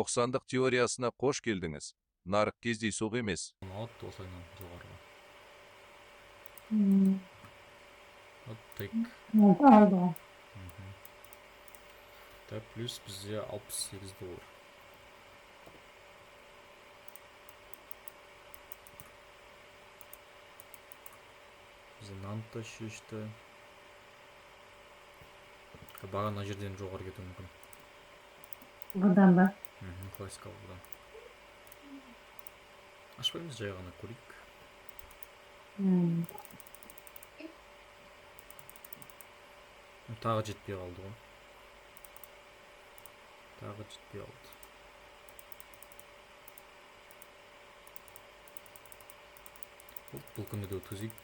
Тоқсандық теориясына қош келдіңіз. Нарық кездейсоқ емес. Алады осылайынан жоғарыға. Вот тейк. Алды ғой. Так, плюс бізде 68 доллар. Бізде нанды да шешті. Баға мына жерден жоғары кетуі мүмкін. Бұдан ба? Классикалық бұдан. Ашпаймыз, жай ғана көрейік. Тағы жетпей қалды ғой. Тағы жетпей қалды. Бұл күнді де өткізейік.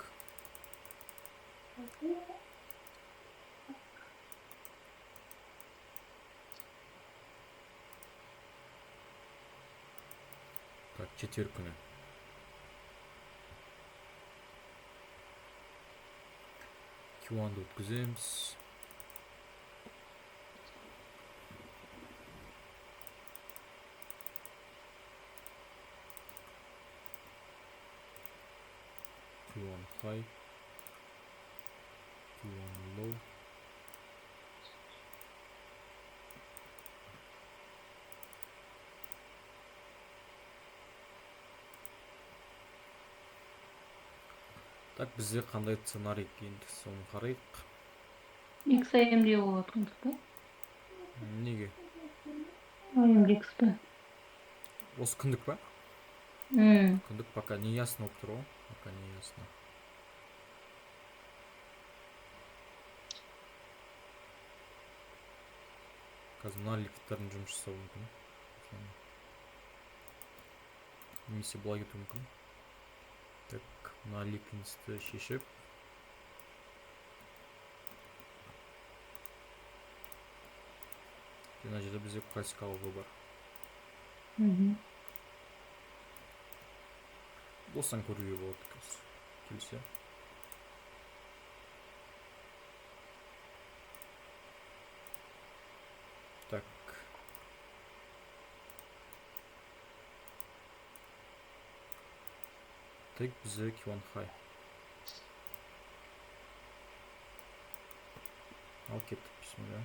Так, четверг күні. Q1-ды өткіземіз. Q1 high, Q1 low. Так, бізде қандай сценарий енді, соны қарайық. XAMD болып жатқандық па? Неге? AMDX па? Осы күндік па? Күндік пока не ясно болып тұр ғой. Пока не ясно. Қазір мына ликвидтардың жұмыс жасауы мүмкін. Немесе былай кетуі мүмкін. Так, мына ликвидті шешіп. Мына жерде бізде классикалық V бар. Осыдан көруге болады қазір. Келсе. Так. Так, бізде Q1 high. Ал кеттік, бисмилля.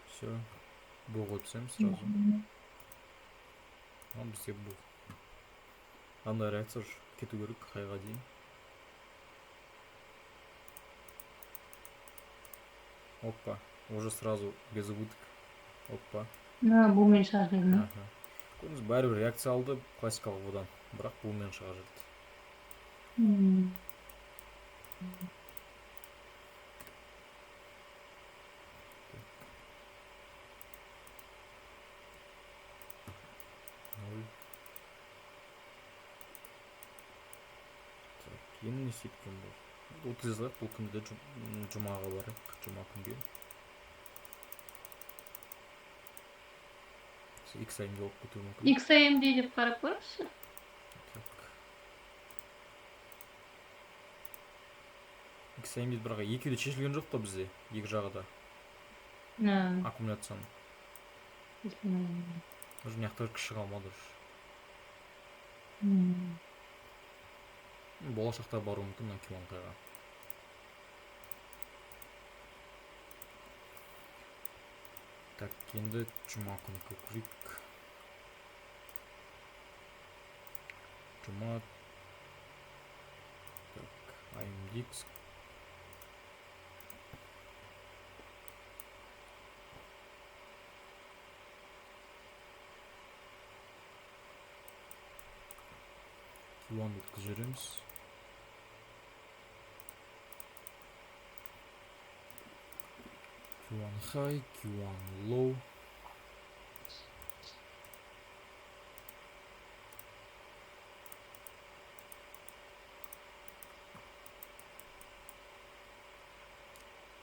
Все, бух өтсем сразу. Ал бізде бух. Андай реакция уже кету керек хайға дейін. Опа, уже сразу без убыток. Опа. На, бумен шыға жіберді. Аха. Көрдіңіз, бәрібір реакция алды классикалық бұдан, бірақ бумен шыға жіберді. Ноль. Так, енді не істейді екен бұл? 30-ға бұл күнді де жұмаға барайық, жұма күнге. XAMD болып кетуі мүмкін. XAMD деп қарап көріңізші. Так. XAMD бірақ екеуі де шешілген жоқ қой бізде, екі жағы да. Аккумуляцияның. Уже мына жақта күші қалмады уже. Болашақта баруы мүмкін мына Q1-ға. Так, енді жұма күні көрейік. Жұма. Так, AMDX. Q1 өткізіп жібереміз. Q1 high, Q1 low.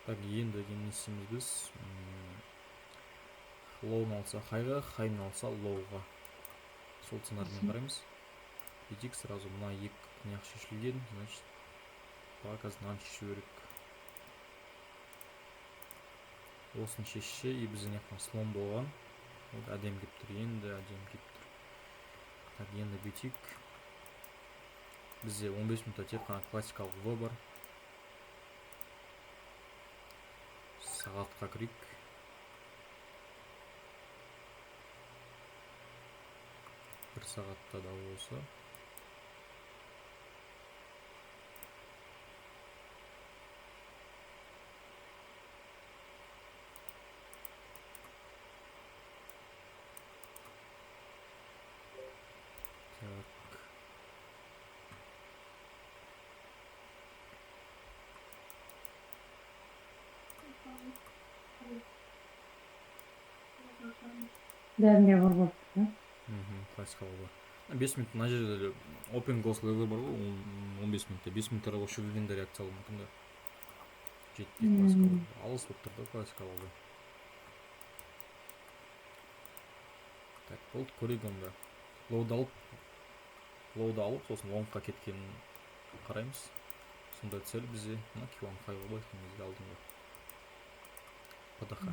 Так, енді не істейміз біз? Лоуын алса хайға, хайын алса лоуға. Сол сценариймен қараймыз. Бүйтейік сразу мына екі Мына жақ шешілген, значит, баға қазір мынаны шешу керек. Осыны шешсе, и бізде мына жақтан слом болған. Вот әдемі келіп тұр, енді әдемі келіп тұр. Так, енді бүйтейік. Бізде 15 минутта тек қана классикалық В бар. Сағатқа кірейік. Бір сағатта да болса. Так. Бәрінде бар болып тұр, иә? Классикалық бар. 5 минут мына жерде open close level бар ғой, 15 минутта. 5 минуттарға осы жерден де реакция алуы мүмкін да. Жетпей классикалық. Алыс болып тұр да классикалық. Так, болды, көрейік онда. Лоуды алып, сосын лонгқа кеткенін қараймыз. Сондай цель бізде. Мына Q1 хай ғой, айтқан кезде алдыңғы. ПДХ.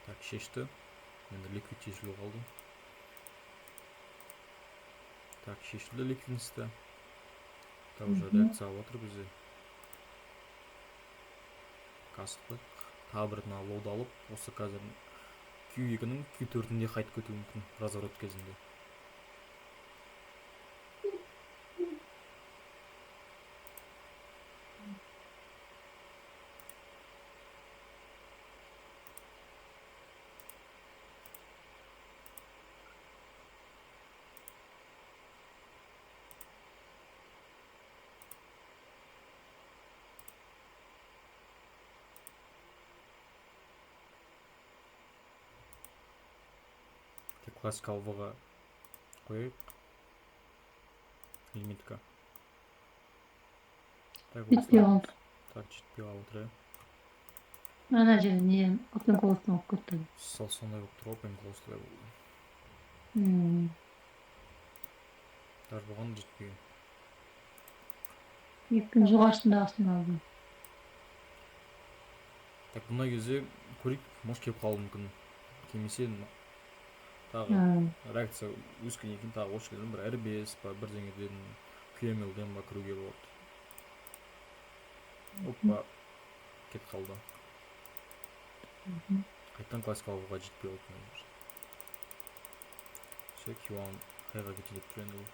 Так, шешті. Енді ликвид шешілу қалды. Так, шешілді ликвидностьті. Так, уже реакция алып отыр бізде. Касып тағы бір мына лоуды алып, осы қазір Q2-нің Q4-інде қайтып кетуі мүмкін разворот кезінде. Классикалық В-ға қояйық. Лимитка. Так, Жетпей қалды. Так, жетпей қалып отыр, иә. Ана жерде не open close болып кетті. Сол сондай болып тұр, open close level. Даже бұған жетпеген. Екінің жоғарысындағысын алдым. Так, бұндай кезде көрейік, может келіп қалуы мүмкін. Келмесе тағы реакция өскеннен кейін тағы осы жерден бір R5 па, бірдеңеден, QML-ден ба кіруге болады. Опа, кетіп қалды. Қайтадан классикалық В-ға жетпей қалды мына жерде. Все, Q1 хайға кетеді деп тұр енді ол.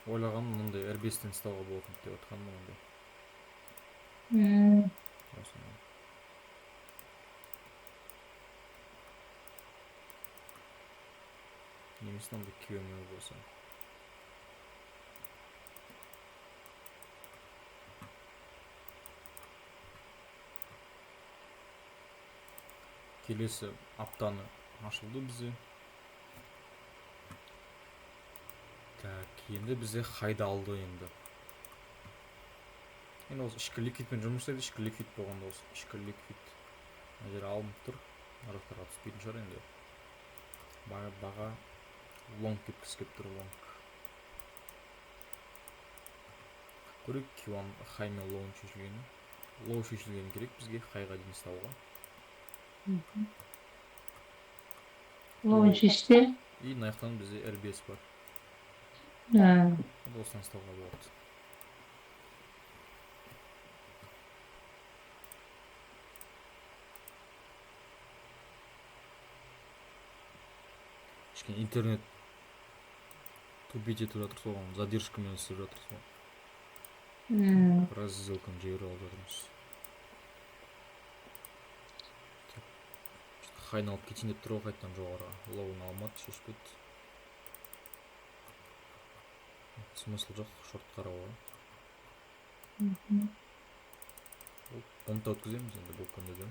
Ойлағаным мынандай R5-тен ұстауға болатын деп отқаным мынандай. Осыны. Немесе мынандай QML болса. Келесі аптаны ашылды бізде. Так, енді бізде хайды алды енді. Енді осы ішкі ликвидпен жұмыс жасайды, ішкі ликвид болғанда осы ішкі ликвид мына жер алынып тұр. Нарықтарға түспейтін шығар енді. Баға лонг кеткісі келіп тұр, лонг. Көрейік Q1 хай мен лоуын шешілгенін. Лоу шешілгені керек бізге хайға дейін ұстауға. Лоуын шешсе. И мына жақтан бізде R5 бар. Осыдан ұстауға болады. Кішкене интернет тупить етіп жатыр, соған задержкамен істеп жатыр сол. Біраз сделканы жіберіп алып жатырмыз. Хайын алып кетейін деп тұр ғой қайтадан жоғарыға. Лоуын алмады, шешпеді. Смысл жоқ шорт қарауға. Бұны да өткіземіз енді бұл күнде де.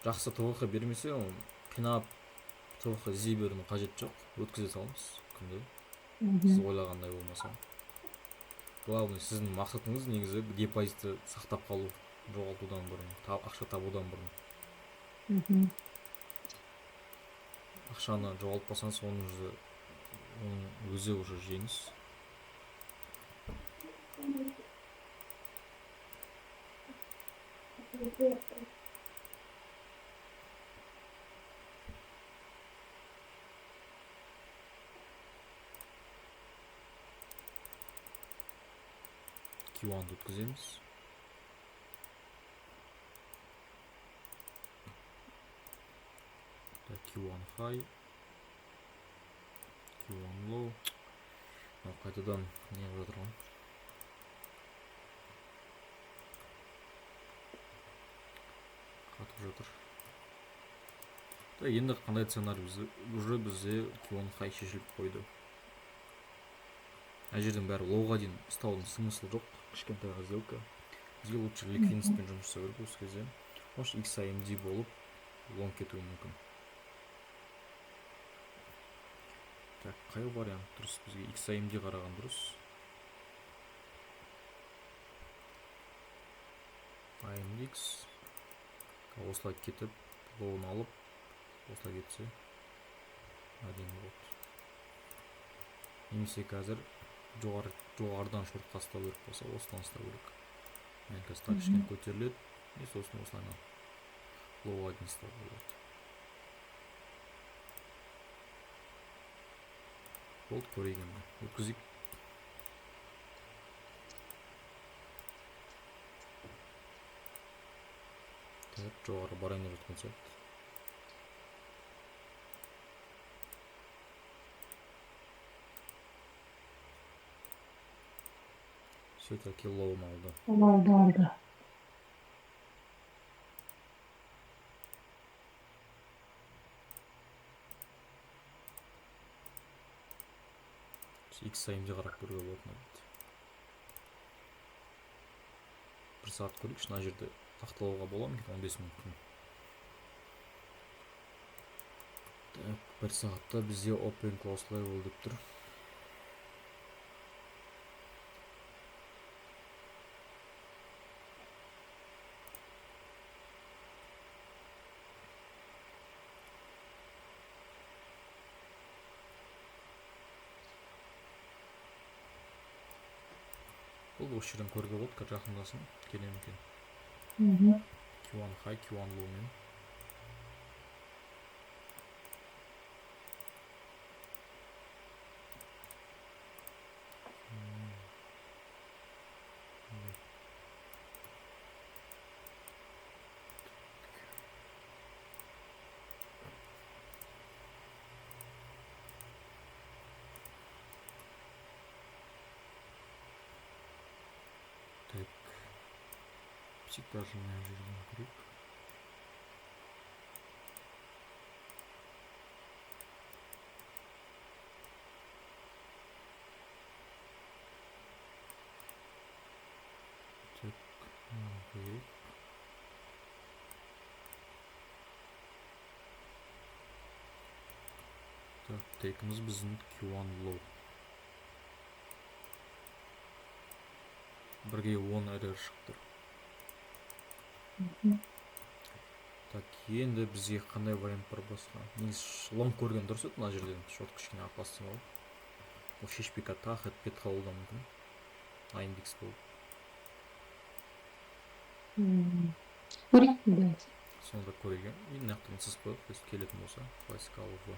Жақсы ТВХ бермесе, оны қинап ТВХ іздей берудің қажеті жоқ. Өткізе саламыз күнде. Сіз ойлағандай болмаса. Главное, сіздің мақсатыңыз негізі депозитті сақтап қалу, жоғалтудан бұрын, ақша табудан бұрын. Ақшаны жоғалтпасаңыз, оның өзі уже жеңіс. Q1-ды өткіземіз. Так, Q1 high, Q1 low. Мынау қайтадан не қылып жатыр ғой? Қатып жатыр. Так, енді қандай сценарий бізде? Уже бізде Q1 high шешіліп қойды. Ана жерден бәрі лоуға дейін ұстаудың смысл жоқ, кішкентай сделка. Бізге лучше ликвидностьпен жұмыс жасау керек осы кезде. Может, XAMD болып лонг кетуі мүмкін. Так, қай вариант дұрыс? Бізге XAMD қараған дұрыс. AMDX осылай кетіп, лоуын алып, осылай кетсе әдемі болады. Немесе қазір жоғарыдан шортқа ұстау керек болса, осыдан ұстау керек. Мен қазір так кішкене көтеріледі, и сосын осылайынан лоуға дейін ұстауға болады. Болды, көрейік енді. Өткізейік. Так, жоғары барайын деп жатқан сияқты. Все-таки лоун алды. Лоуды алды. XAMD қарап көруге болады мына бетте. Бір сағат көрейікші, мына жерде сақталуға бола ма екен 15 минуттың. Так, бір сағатта бізде open close level деп тұр. Бұл осы жерден көруге болады, қазір жақындасын, келе ме екен. Q1 high, Q1 low мен. Так, всегда же мына жерден көрейік. Так, мынаны қояйық. Так, тейкіміз біздің Q1 low. Бірге 10 RR шығып тұр. Так, енді бізге қандай вариант бар басқа? Негізі лонг көрген дұрыс еді мына жерден. Шорт кішкене опасный болып. Ол шешпей тақ етіп кетіп қалуы да мүмкін. AMDX болып. Көрейік енді. Соны да көрейік. И мына жақтан сызып қояйық, то есть келетін болса, классикалық В.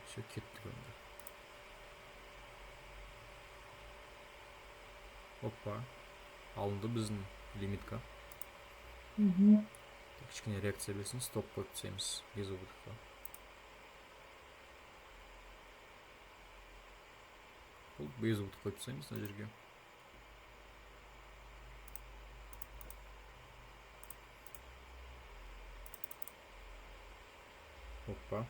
Все, кеттік енді. Опа, алынды біздің лимитка. Так, кішкене реакция берсін, стоп қойып тастаймыз без убытка. Бұл без убытка қойып тастаймыз мына жерге. Опа.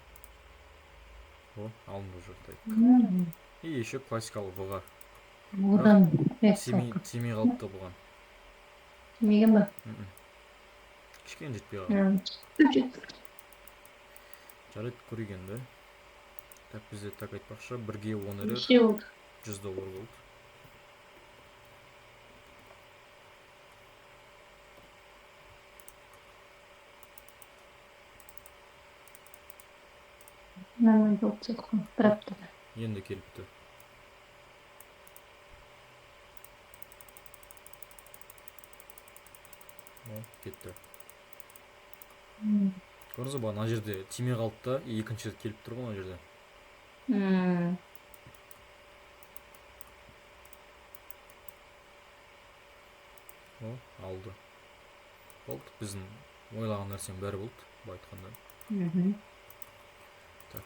О, алынды уже. Так. И еще классикалық В-ға. Одан реакция. Тимей қалыпты бұған. Тимеген ба? Кішкене жетпей қалған. Жарайды, көрейік енді. Так, бізде, так, айтпақшы, бірге 10 RR. Неше болды? 100 доллар болды. Нормально болып түседі ғой бір аптада. Енді келіпті. О, кетті. Көрдіңіз ба, мына жерде тимей қалды да, и екінші рет келіп тұр ғой мына жерде. О, алды. Болды, біздің ойлаған нәрсенің бәрі болды, былай айтқанда. Так,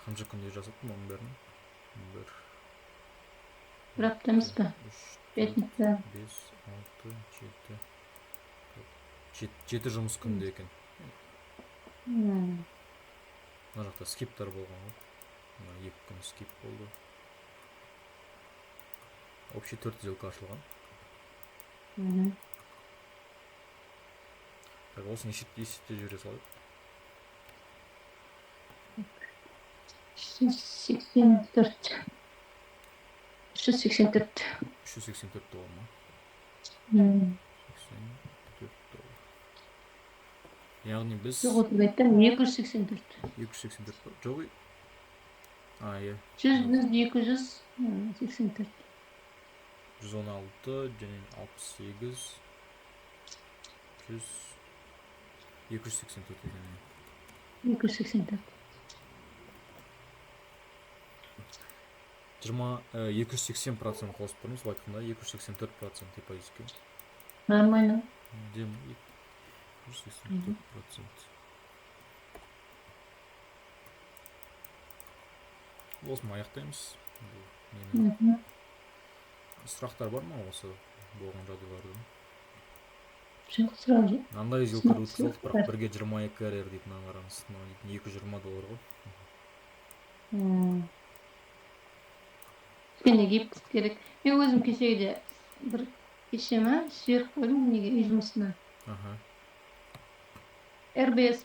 қанша күнде жасаттым оның бәрін? Бір, Бір апта емес пе? үш, төрт, Пятница. бес, алты, жеті, 7 жұмыс күнінде екен. Мына жақта скиптар болған ғой. Мына 2 күн скип болды. Общий төрт сделка ашылған. Так, осыны есептеп жібере салайық. 384. 384. 384 доллар ма? М. 84 доллар. Яғни біз Жоқ, өтірік айттым, 284. 284 па? Жоқ, а, иә. 100, 284. 116 және 68, 100, 284 екен, иә. 284. 280% қосып тұрмыз, былай айтқанда, 284% депозитке. Нормально. Дем, 284%. Осымен аяқтаймыз. Бұл нені? Сұрақтар бар ма осы болған жағдайлардан? Жоқ, сұрақ жоқ. Мынандай сделкалар Сұрақ өткізіп алдық, бірақ бар. бірге 22 RR дейтін, мынаны қараңыз. Мынау дейтін 220 доллар ғой. Кішкене гибкость керек. Мен өзім кешегіде бір кеше ма жіберіп қойдым неге, үй жұмысына. РБС